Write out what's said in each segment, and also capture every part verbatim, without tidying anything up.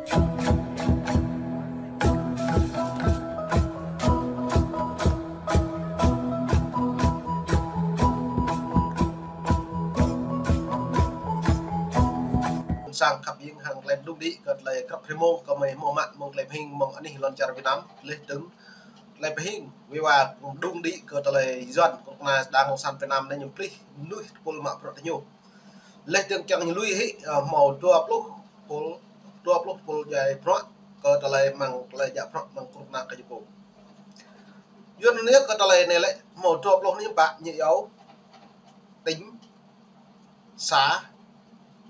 Sang khăp hing hăng tơlơi mơđung đĭ kơ tơlơi krăp rơmông kơ mơi hmâo mă mơ̆ng tơlơi pơhing mơ̆ng anih lŏn čar Việt Nam, leh dơ̆ng tơlơi pơhing wơ̆t wa mơđung đĭ kơ tơlơi Yuan kơnuk kơna Đảng Cộng sản Việt Nam anai ñu plih mơnuih tơpul mă bruă tơ ñu. Leh dơ̆ng kiăng ñu lui hĭ, ơ, hmâo dua pluh tơpul, dua pluh tơpul djuai bruă kơ tơlơi mơ̆ng tơlơi djă bruă mơ̆ng kơnuk kơna kơ ñu pô. Yuan anai kơ tơlơi anai lĕ hmâo dua pluh anai pă ñu iâu tỉnh, xã,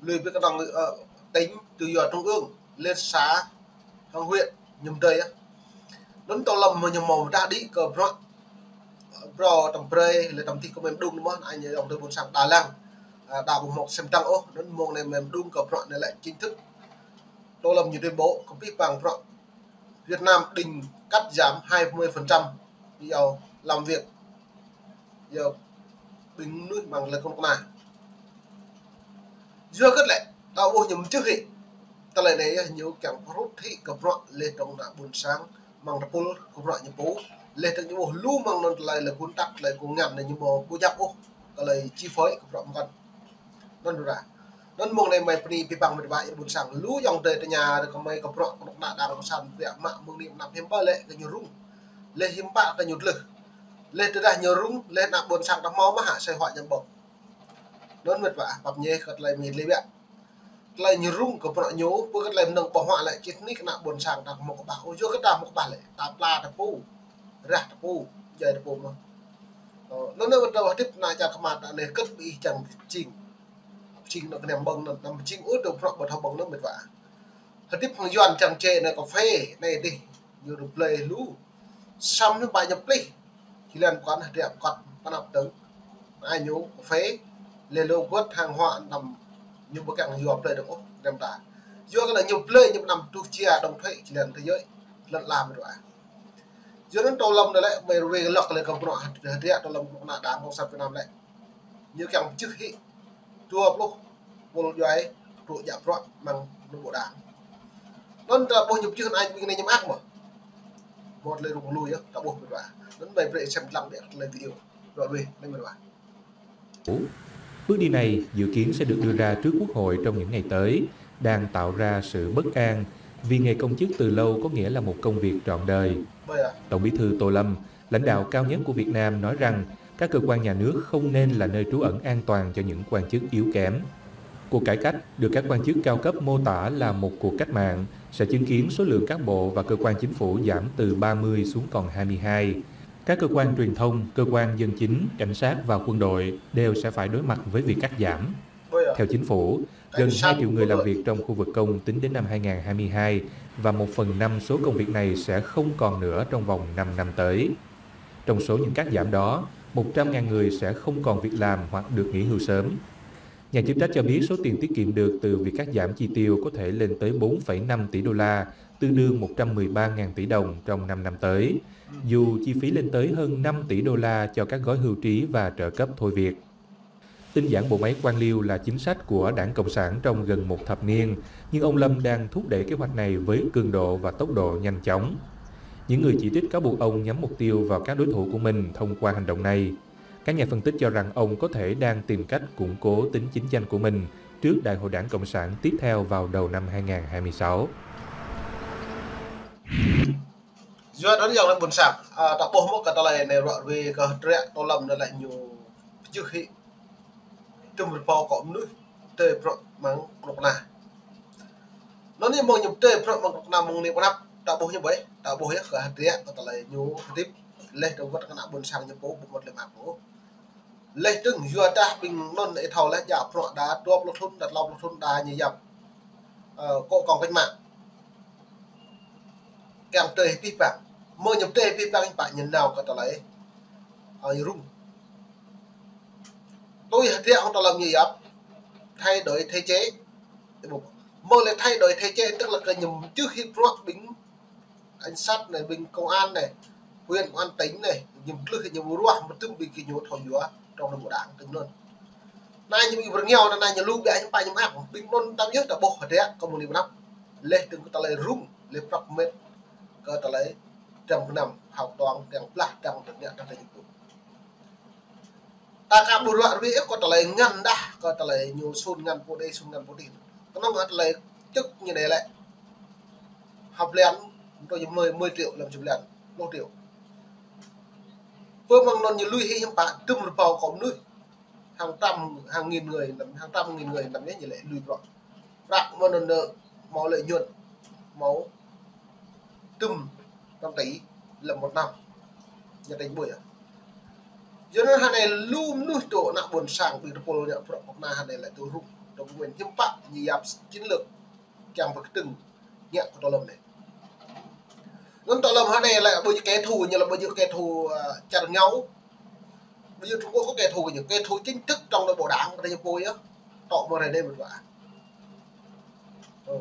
lui ƀing kơnơ̆ng, ơ, tỉnh tự do trung ương, lên xã, hăng huyện, ñu mơdơi yơh. Anŭn tơlơi mơ̆ ñu hmâo mơdah đĭ kơ bruă, ơ, bruă tơm brơi, lĕ tơm tih kơ mơi mơđung mơ̆n, anai ñu yŏng tơ ƀôn sang đa lăng, ơ, đa ƀu hmâo sem tăng ôh, anŭn mơ̆ng anai mơi mơđung kơ bruă anai lĕ chính thức. Tơlơi ñu tuyên bố kơ pih pang bruă Việt Nam định cắt giảm hai mươi phần trăm iâu làm việc, iâu ƀing mơnuih mơ̆ng tơlơi kơnuk kơna. Yua kơ lĕ, ta ƀuh ñu mơčưh hĭ. Tơlơi anai yơh ñu kiăng pơrŭt hĭ kơ bruă leh dơ̆ng ană ƀôn sang mơ̆ng tơpul kơ bruă ñu pô. Leh dơ̆ng ñu ƀuh lu mơ̆ng anŭn tơlơi lĕ gun tăk tơlơi kơ ngăn anai ñu ƀu, ƀu djăp ôh tơlơi chi phối kơ bruă mơkăn. Anŭn ră. Anŭn mơ̆ng anai mơi bơni pih pang mĕt wa ƀôn sang lu yŏng tơi tơña ră kơ mơi kơ bruă kơnuk kơna Đảng Cộng sản Việt Nam mă mơ̆ng anai mơnam hiư̆m pă lĕ kơ ñu rŭng. Leh hiư̆m pă kơ ñu tlưh. Leh tơdah ñu rŭng, leh ană ƀôn sang ta hmâo mơ̆ hă sai hua ñu ƀơ̆ng. Anŭn mĕt wa, pap ñe kơ tơlơi mơi lĕ biă. Tơlơi ñu rŭng kơ bruă ñu, pơ kơ tơlơi mơnơ̆ng ƀơ̆ng huă lĕ, čih anai kơ ană ƀôn sang ta hmâo kơƀah. Ơ, yua kơ ta hmâo kơƀah lĕ, ta pla ta pô, rah ta pô, djai ta pô mơ̆n. Ơ, anŭn anai ta hơdip anai čar kơmă ta anai kơt ƀu ih čang pơjing. Pơjing anŭn kơnăm ƀơ̆ng anŭn, anăm pơjing ôh tơ bruă ƀu thâo ƀơ̆ng anŭn mĕt wa. Hơdip hăng Yuan čang čê anai kơphê, anai dih, ñu rơblơi lu. Samơ̆ ñu ƀă ñu plih. Či lăng pơkŏn hơdră pơkŏn pơnăp tơ̆ng. Anai ñu kơphê, leh lu wơ̆t hăng huă anăm ñu ƀu kiăng yua blơi dơ̆ng ôh, anăm ta. Yua kơ anai ñu blơi ñu pơnăm tuh jia dơ̆ng thuê, či lăng tơ yơi, lăn la mĕt wa. Yua anŭn tơlơi anai lĕ, mơi ruai lăk lĕ kơ bruă hơdră tơlơi kơnuk kơna Đảng Cộng sản Việt Nam lĕ. Ñu kiăng pơčưh hĭ dua pluh tơpul djuai tŭ djă bruă mơ̆ng ană ƀôn đảng. Anŭn ta ƀuh ñu pơčưh anai ƀing anai ñu mơak mơ̆. Một tơlơi rŭng lui yơh, ta ƀuh mĕt wa. Anŭn mơi brơi sem lăng biă tơlơi video. Ră ruai, anai mĕt wa. Bước đi này dự kiến sẽ được đưa ra trước Quốc hội trong những ngày tới, đang tạo ra sự bất an vì nghề công chức từ lâu có nghĩa là một công việc trọn đời. Tổng Bí thư Tô Lâm, lãnh đạo cao nhất của Việt Nam, nói rằng các cơ quan nhà nước không nên là nơi trú ẩn an toàn cho những quan chức yếu kém. Cuộc cải cách được các quan chức cao cấp mô tả là một cuộc cách mạng, sẽ chứng kiến số lượng cán bộ và cơ quan chính phủ giảm từ ba mươi xuống còn hai mươi hai. Các cơ quan truyền thông, cơ quan dân chính, cảnh sát và quân đội đều sẽ phải đối mặt với việc cắt giảm. Theo chính phủ, gần hai triệu người làm việc trong khu vực công tính đến năm hai ngàn hai mươi hai và một phần năm số công việc này sẽ không còn nữa trong vòng năm năm tới. Trong số những cắt giảm đó, một trăm ngàn người sẽ không còn việc làm hoặc được nghỉ hưu sớm. Nhà chức trách cho biết số tiền tiết kiệm được từ việc cắt giảm chi tiêu có thể lên tới bốn phẩy năm tỷ đô la, tương đương một trăm mười ba ngàn tỷ đồng trong năm năm tới, dù chi phí lên tới hơn năm tỷ đô la cho các gói hưu trí và trợ cấp thôi việc. Tinh giản bộ máy quan liêu là chính sách của Đảng Cộng sản trong gần một thập niên, nhưng ông Lâm đang thúc đẩy kế hoạch này với cường độ và tốc độ nhanh chóng. Những người chỉ trích cáo buộc ông nhắm mục tiêu vào các đối thủ của mình thông qua hành động này. Các nhà phân tích cho rằng ông có thể đang tìm cách củng cố tính chính danh của mình trước Đại hội Đảng Cộng sản tiếp theo vào đầu năm hai ngàn hai mươi sáu. Yua anŭn yơh lĕ ƀôn sang, ơ, ta ƀuh mơ̆ kơ tơlơi anai ră ruai kơ hơdră Tô Lâm anai lĕ ñu pơčưh hĭ tơm rơbâo kơ mơnuih tơi bruă mơ̆ng kơnuk kơna. Anŭn anai mơ̆ng ñu tơi bruă mơ̆ng kơnuk kơna mơ̆ng anai pơnăp, ta ƀuh ñu ƀơi, ta ƀuh yơh kơ hơdră kơ tơlơi ñu hơdip, leh dơ̆ng wơ̆t kơ ană ƀôn sang ñu pô ƀu mŭt lĕ mă pô. Leh dơ̆ng yua dah ƀing anŭn ih thâo leh djă bruă đa dua pluh thŭn, đa klâo pluh thŭn đa ñu yap. Ơ, kơ kông cách mạng. Kiăng tơi pih pang. Mơ̆ ñu tơi pih pang pă ñu nao kơ tơlơi, ơ, rŭng. Tui hơdră hăng tơlơi ñu yap. Thay đổi thể chế. Mơ̆ lĕ thay đổi thể chế tức là kơ ñu pơčưh hĭ bruă ƀing cảnh sát anai, ƀing công an anai, huyện, công an tỉnh anai, ñu tlưh ñu ruah mơtưm ƀing gơñu thâo yua trong ană ƀôn đảng tơm anŭn. Anai ñu ƀing rơngiao anai ñu lu biă ñu pă ñu mơak, ƀing anŭn tơm yơh ta ƀuh hơdră kơ mơ̆ng anai pơnăp. Laih dơ̆ng kơ tơlơi rŭng, laih prăk met kơ tơlơi dăm gơnam, hơ̆k tuang, kiăng blah dăng tơña tơlơi ñu pô. Ta ka ƀu ruă rơwe ôh kơ tơlơi ngăn đah, kơ tơlơi ñu sun ngăn pô đe, sun ngăn pô đe. Kơnơ̆ng kơ tơlơi čơ̆k ñu đe lĕ. Hăp blan, tui ñu mười, mười triệu lăm čơ̆k blan, pluh triệu. Pơ mơ̆ng anŭn ñu lui hĭ hiư̆m pă, tơm rơbâo kơ mơnuih. Hàng trăm, hàng nghìn người, hàng trăm nghìn người năm nhé, ñu lĕ lui prăk. Prăk mơ̆ anŭn nơ, hmâo lợi nhuận, hmâo tơm trăm tỷ lăm một năm. Ñu tĕnh ƀuh yơh. Yua anŭn hơnai lu mơnuih tŭ ană ƀôn sang ƀing tơpul ngă prăk pơkna hơnai lĕ tŭ rŭng, tŭ pơmin hiư̆m pă ñu yap chiến lược kiăng pơkơtưng ngă kơ tơlơi anai. Anŭn tơlơi anai lĕ ƀu djơ̆ kẻ thù, ñu lĕ ƀu djơ̆ kẻ thù, ơ, čar ngao. Ƀu djơ̆ Trung Quốc có kẻ thù kơ ñu, kẻ thù chính thức trong nội bộ đảng, kơ ñu pô yơh. Tŏ mơ̆ rai anai mơ̆ dua. Ơ.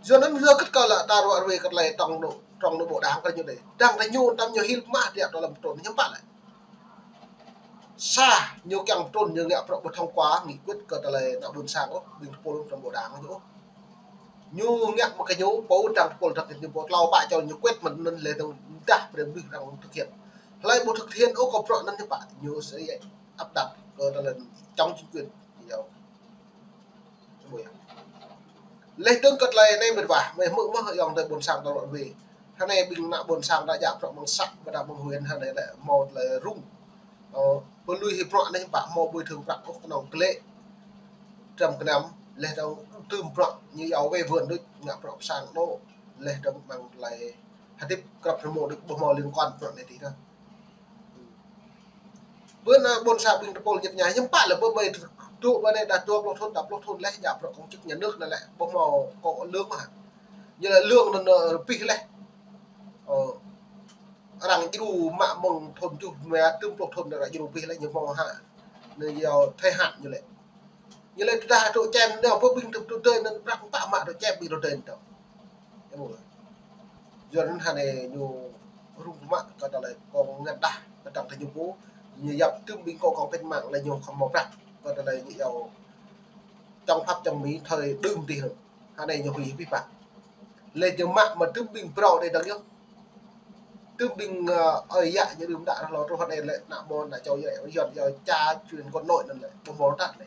Yua anŭn yua kơ kơ lĕ ta ruă rơwe kơ tơlơi trong nội, trong nội bộ đảng kơ ñu đe. Đang ta ñu tam ñu hil mă dia tơlơi pơtrŭn hiư̆m pă lĕ. Sa ñu kiăng pơtrŭn ñu ngă prăk ƀu thông qua nghị quyết kơ tơlơi ană ƀôn sang ôh, ƀing tơpul trong bộ đảng ôh. Ñu ngă mă kơ ñu pô đang tơpul đang ñu pô tlâo pă čô ñu quyết mơ̆n anŭn lĕ dơ̆ng dah brơi mơnuih đang thực hiện. Hlơi ƀu thực hiện ôh kơ prăk anŭn ñu pă ñu sẽ áp đặt kơ tơlơi chống chính quyền. Ñu yua. Laih dơ̆ng kơ tơlơi anai mơ̆ dua, mơ̆ hmư̆ mơ̆ ayŏng adơi ƀôn sang tơlơi wê. Hơnai ƀing ană ƀôn sang ta djă prăk mơ̆ng xã, ƀôdah mơ̆ng huyện hơnai lĕ hmâo tơlơi rŭng. Ơ, pơlui hĭ prăk anai hiư̆m pă hmâo bồi thường prăk ôh kơnơ̆ng klĕ. Trăm gơnam, laih dơ̆ng tơm prăk ñu yua wê vườn đôč, ngă prăk sang đôč, laih dơ̆ng mơ̆ng tơlơi hơdip krăp rơmô đôč ƀu hmâo liên quan prăk anai tih dah. Bơ ană ƀôn sang ƀing tơpul ñĕt ña, hiư̆m pă lĕ ƀu ƀai tŭ ƀơi anai dah dua pluh thŭn, dah pluh thŭn laih djă prăk công chức nhà nước anai lĕ, ƀu hmâo kơ lương mơ̆. Ñu lĕ lương anŭn, ơ, rơbih laih. Ơ, arăng djru mă mơ̆ng thŭn tơjuh rơma tơm pluh thŭn arăng djru rơbih laih ñu hmâo hă. Anai yua thời hạn ñu lĕ. Ñu lĕ tơdah tŭ čem nao pơ ƀing tŭ tui anŭn prăk pă mă tŭ čem ƀing tŭ tui anŭn. Yua anŭn hơnai ñu rŭng mă kơ tơlơi kông ngăn đah kơ tăng tơ ñu pô. Ñu yap tơm ƀing kông kông pĕn mă lĕ ñu khŏm hmâo prăk kơ tơlơi ñu yua chống Pháp chống Mỹ thời đưm tih anŭn. Hơnai ñu huĭ pih pă. Lĕ ñu mă mă tơm ƀing phrâo đe dơ̆ng yơh. Tơm ƀing, ơ, ơi yă ñu đưm đă rơh lŏ truh hơnai lĕ ană ƀôn ană čô yă, Yuan yă ča truyền con nôi anŭn lĕ ƀu hmâo tah lĕ.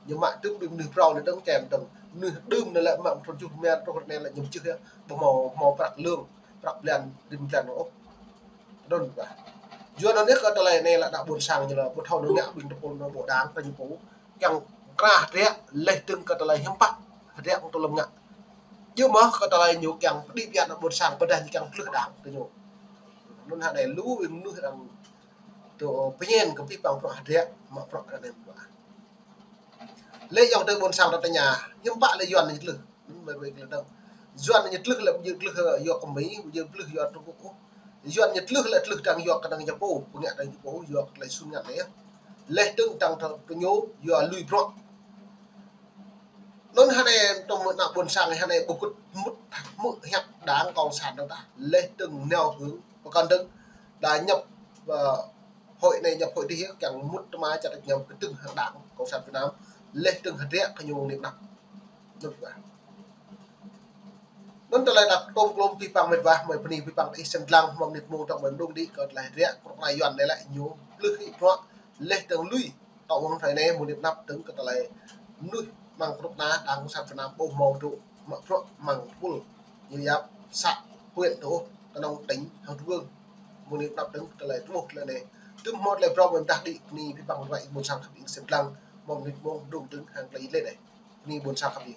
Ñu mă tơm ƀing mơnuih phrâo lĕ dơ̆ng čem dơ̆ng. Mơnuih đưm anŭn lĕ mă thŭn tơjuh rơma tơjuh anŭn lĕ ñu mơčưh yơh. Ƀu hmâo, hmâo prăk lương, prăk blan, rĭm blan ôh. Anŭn ƀă. Yua anŭn yơh kơ tơlơi anai lĕ ană ƀôn sang ñu lĕ ƀu thâo nao ngă ƀing tơpul nao bộ đảng kơ ñu pô. Kiăng krah hơdră, laih dơ̆ng kơ tơlơi hiư̆m pă hơdră kơ tơlơi ngă. Yua mơ̆ kơ tơlơi ñu kiăng pơđĭ pơyă ană ƀôn sang, pơdah ñu kiăng tlưh đảng kơ ñu. Anŭn hơnai lu ƀing mơnuih arăng tŭ pơñen kơ pih păng prăk hơdră, mă prăk kơ anai mơ̆. Lĕ ayŏng adơi ƀôn sang ta tơña, hiư̆m pă lĕ Yuan ñu tlưh. Anŭn mơ̆ rơwe kơ lĕ dơ̆ng. Yuan ñu tlưh lĕ ƀu djơ̆ tlưh yua kơ Mi, ƀu djơ̆ tlưh yua Trung Quốc ôh. Yuan ñu tlưh lĕ tlưh dơ̆ng yua kơ dơ̆ng ñu pô, pơngă dơ̆ng ñu pô, yua kơ tơlơi sun ngăn anai yơh. Laih dơ̆ng dơ̆ng tơ ñu yua lui prăk. Anŭn hơnai tơm ană ƀôn sang hơnai ƀu kŭt mŭt hmư̆ hiăp đảng cộng sản dơ̆ng tah. Laih dơ̆ng nao hơ̆ng pơkŏn dơ̆ng đa nhập, ơ, hội anai nhập hội dih yơh, kiăng mŭt tơma čăt ñu kơtưng hăng đảng cộng sản Việt Nam. Laih dơ̆ng hơdră kơ ñu mơ̆ng anăp. Anŭn tơlơi đah tôm klôm pih păng mĕt wa, mơi bơni pih păng ih sem lăng, mơ̆ng mơnit mông tŏng mơi mơđung đĭ kơ tơlơi hơdră, kơ tơlơi Yuan anai lĕ ñu tlưh hĭ prăk, laih dơ̆ng lui. Tŏ mơ̆ng hrơi anai mơ̆ng anăp dơ̆ng kơ tơlơi mơnuih mơ̆ng kơnuk kơna đảng cộng sản Việt Nam ƀu hmâo tŭ mă prăk mơ̆ng tơpul. Ñu yap xã, huyện tŭ, kơnơ̆ng tỉnh, hăng trung ương. Mơ̆ng anăp dơ̆ng kơ tơlơi truh tơlơi anai. Tơm hmâo tơlơi phrâo mơi mơdah đĭ, bơni pih păng mĕt wa ih ƀôn sang khăp ih sem lăng, mơ̆ng mơnit mông mơđung dơ̆ng hăng tơlơi lĕ anai. Bơni ƀôn sang khăp ih.